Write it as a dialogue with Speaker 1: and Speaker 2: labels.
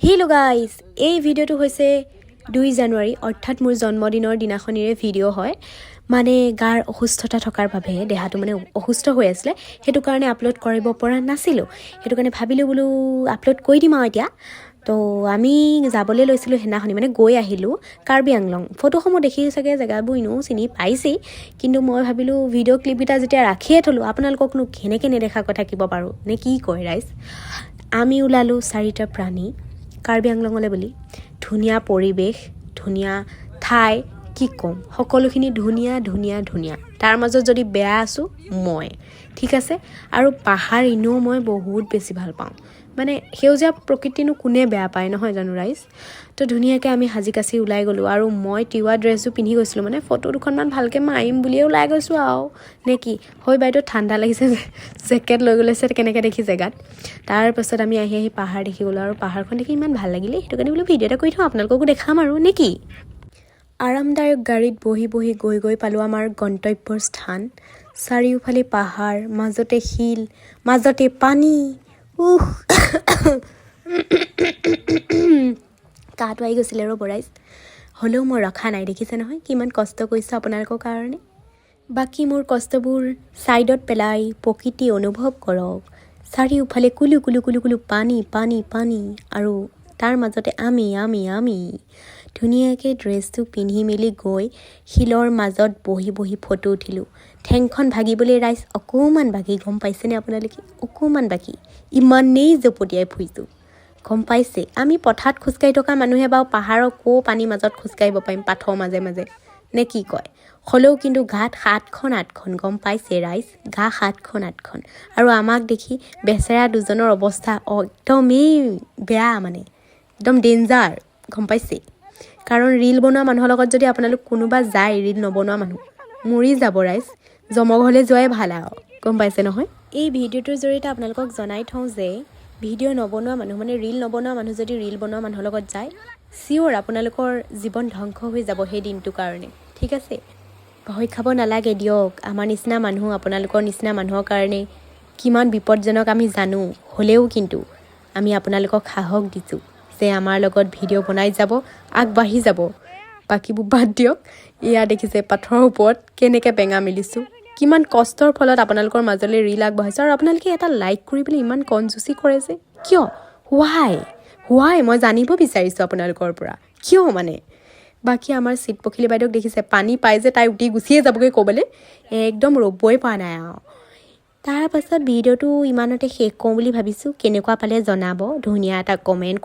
Speaker 1: Hello' guys, এই ভিডিঅ'টো হৈছে 2 জানুৱাৰী, অৰ্থাৎ মোৰ জন্মদিনৰ দিনাখনিৰে ভিডিঅ' হয়। মানে গাৰ অসুস্থতা থকাৰ বাবে, দেহাটো মানে অসুস্থ হৈ আছিলে, সেইটো কাৰণে আপলোড কৰিব পৰা নাছিলোঁ। সেইটো কাৰণে ভাবিলোঁ বোলো আপলোড কৰি দিম আৰু এতিয়া। তো আমি যাবলৈ লৈছিলোঁ সেইদিনাখনি, মানে গৈ আহিলোঁ কাৰ্বি আংলং। ফটোসমূহ দেখি চাগে জেগাবোৰ এনেও চিনি পাইছেই, কিন্তু মই ভাবিলোঁ ভিডিঅ' ক্লিপকেইটা যেতিয়া ৰাখিয়ে থ'লোঁ, আপোনালোককনো কেনেকৈ নেদেখাকৈ থাকিব পাৰোঁ, নে কি কয় ৰাইজ? আমি ওলালোঁ চাৰিটা প্ৰাণী কাৰ্বি আংলঙলৈ বুলি। ধুনীয়া পৰিৱেশ, ধুনীয়া ঠাই, কি ক'ম, সকলোখিনি ধুনীয়া ধুনীয়া ধুনীয়া। তাৰ মাজত যদি বেয়া আছোঁ মই, ঠিক আছে। আৰু পাহাৰ এনেও মই বহুত বেছি ভাল পাওঁ। মানে সেউজীয়া প্ৰকৃতিনো কোনে বেয়া পায়, নহয় জানো ৰাইজ? তো ধুনীয়াকৈ আমি সাজি কাচি ওলাই গ'লোঁ আৰু মই তিৱা ড্ৰেছযোৰ পিন্ধি গৈছিলোঁ। মানে ফটো দুখনমান ভালকৈ মাৰিম বুলিয়ে ওলাই গৈছোঁ আৰু, নে কি হয় বাইদেউ? ঠাণ্ডা লাগিছে, জেকেট লৈ গ'লে কেনেকৈ দেখি জেগাত। তাৰপাছত আমি আহি আহি পাহাৰ দেখি গ'লোঁ আৰু পাহাৰখন দেখি ইমান ভাল লাগিলে, সেইটো কাৰণে বোলো ভিডিঅ' এটা কৰি থওঁ, আপোনালোককো দেখাম আৰু, নে কি? আৰামদায়ক গাড়ীত বহি বহি গৈ গৈ পালোঁ আমাৰ গন্তব্যৰ স্থান। চাৰিওফালে পাহাৰ, মাজতে শিল, মাজতে পানী। উহ, কাহটো আহি গৈছিলে ৰ'ব ৰাইজ। হ'লেও মই ৰখা নাই, দেখিছে নহয় কিমান কষ্ট কৰিছোঁ আপোনালোকৰ কাৰণে। বাকী মোৰ কষ্টবোৰ ছাইডত পেলাই প্ৰকৃতি অনুভৱ কৰক। চাৰিওফালে কুলু কুলু কুলু কুলু পানী, পানী, পানী আৰু তাৰ মাজতে আমি আমি আমি ধুনীয়াকৈ ড্ৰেছটো পিন্ধি মেলি গৈ শিলৰ মাজত বহি বহি ফটো উঠিলোঁ। ঠেংখন ভাগিবলৈ ৰাইজ অকণমান বাকী, গম পাইছেনে আপোনালোকে? অকণমান বাকী, ইমানেই জপটিয়াই ফুৰিছোঁ, গম পাইছে? আমি পথাৰত খোজকাঢ়ি থকা মানুহে বাৰু পাহাৰৰ ক'ৰ পানীৰ মাজত খোজকাঢ়িব পাৰিম, পাথৰৰ মাজে মাজে, নে কি কয়? হ'লেও কিন্তু গাত সাতখন আঠখন, গম পাইছে ৰাইজ? গা সাতখন আঠখন। আৰু আমাক দেখি বেচেৰা দুজনৰ অৱস্থা একদমেই বেয়া, মানে একদম ডেঞ্জাৰ, গম পাইছে? কাৰণ ৰীল বনোৱা মানুহৰ লগত যদি আপোনালোক কোনোবা যায়, ৰীল নবনোৱা মানুহ মৰি যাব ৰাইজ। জমঘৰলৈ যোৱাই ভাল আৰু, গম পাইছে নহয়? এই ভিডিঅ'টোৰ জৰিয়তে আপোনালোকক জনাই থওঁ যে ভিডিঅ' নবনোৱা মানুহ, মানে ৰীল নবনোৱা মানুহ যদি ৰীল বনোৱা মানুহৰ লগত যায়, চিয়'ৰ আপোনালোকৰ জীৱন ধ্বংস হৈ যাব সেই দিনটোৰ কাৰণে, ঠিক আছে? ভয় খাব নালাগে দিয়ক। আমাৰ নিচিনা মানুহ আপোনালোকৰ নিচিনা মানুহৰ কাৰণে কিমান বিপদজনক আমি জানো। হ'লেও কিন্তু আমি আপোনালোকক সাহস দিছোঁ যে আমাৰ লগত ভিডিঅ' বনাই যাব, আগবাঢ়ি যাব। বাকীবোৰ বাদ দিয়ক। এয়া দেখিছে পাথৰৰ ওপৰত কেনেকৈ বেঙা মেলিছোঁ। কিমান কষ্টৰ ফলত আপোনালোকৰ মাজলৈ ৰীল আগবঢ়াইছোঁ আৰু আপোনালোকে এটা লাইক কৰি পেলাই ইমান কনজুচি কৰে যে কিয়? হোৱাই হোৱাই মই জানিব বিচাৰিছোঁ আপোনালোকৰ পৰা, কিয় মানে? বাকী আমাৰ চিত পখিলি বাইদেউক দেখিছে, পানী পাই যে তাই উঠি গুচিয়ে যাবগৈ ক'বলৈ, একদম ৰ'বই পৰা নাই আৰু। তাৰপাছত ভিডিঅ'টো ইমানতে শেষ কৰোঁ বুলি ভাবিছোঁ। কেনেকুৱা পালে জনাব, ধুনীয়া এটা কমেণ্ট।